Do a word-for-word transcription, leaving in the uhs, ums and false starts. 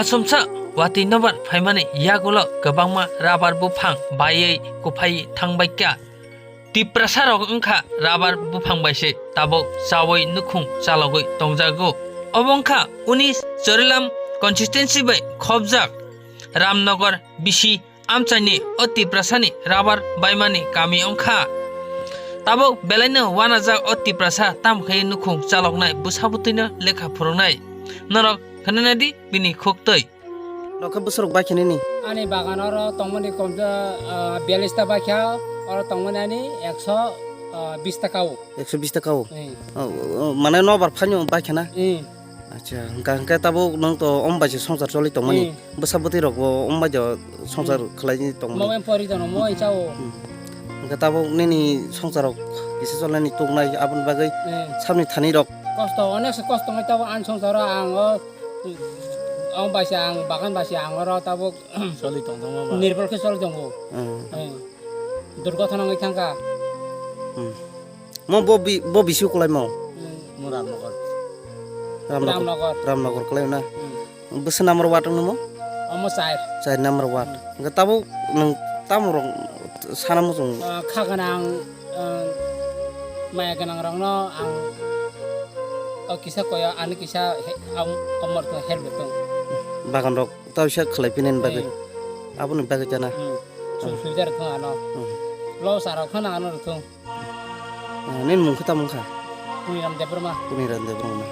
Achomsa watwi nobar phaimani yagulo kwbangma rabar buphang baiwi kuphai thangbaikha. Tiprasa rok wngkha rabar buphang bai se tabuk chawi nukhung chalogwi tongjago. Obo wngkha uni Charilam constituency bai khobjak Ramnagar bisi amchaini o Tiprasani rabar baimani kami wngkha. Tabuk belaino wanajak o Tiprasa tamkhai nukhung chaloknai bwsabwtwino lekha phwrwngnai. Norok khwnanadi bini khuktwi. Nokha bwsarok baikha nini? Ani bagan oro tongmani komsa, ah, biyallis ta baikha, oro tongmani ani ekso, ah, bis ta kao. Ekso bis ta kao? Eh. Oh, oh, mane nobar phaino baikha na? Eh. Acha, hwnkha hwnkhe tabuk nwng to om bai se songsar choli tongmani. Eh. Bwsa bwtwi rok bo om bai jo songsar Hmm. khlai tongmani. Mo em pori jono mo chao. Hmm. Hwnkhe tabuk nini songsar rok kisa cholnani tuknai aboni bagwi Eh. samni thani rok. Kosto, onek se kosto ngai tabuk ani songsaro ang o Ang bai se ang bagan bai se ang oro tabuk Choli tong tongma ba. Nirbol khe choli tongo. Hmm. Eh. Durgothona wngwi thangkha. Hmm. Mo bo bi-, bo bisi ukulai mo? Hmm. Mo Ramnagar. Ramnagar. Ramnagar. Ramnagar kulai na? Hmm. Bwswk number ward wngno mo? Omo char. Char number ward. Hmm. Hwnkhe tabuk nwng tamo rok sana muchung? Ah, kha gwnang, ah, maya gwnang rokno ang o kisa koyo, ani kisa he-, am-, amor to help tong. Bagan rok ta bisa khlai pini bagwi. Hmm. Aboni bagwi chana. Hmm. Su-, suidar thung ano. Hmm. Lo saro khana ano thung. Ah, nini mung khe tamo wngkha? Puniram Debbarma. Puniram Debbarma.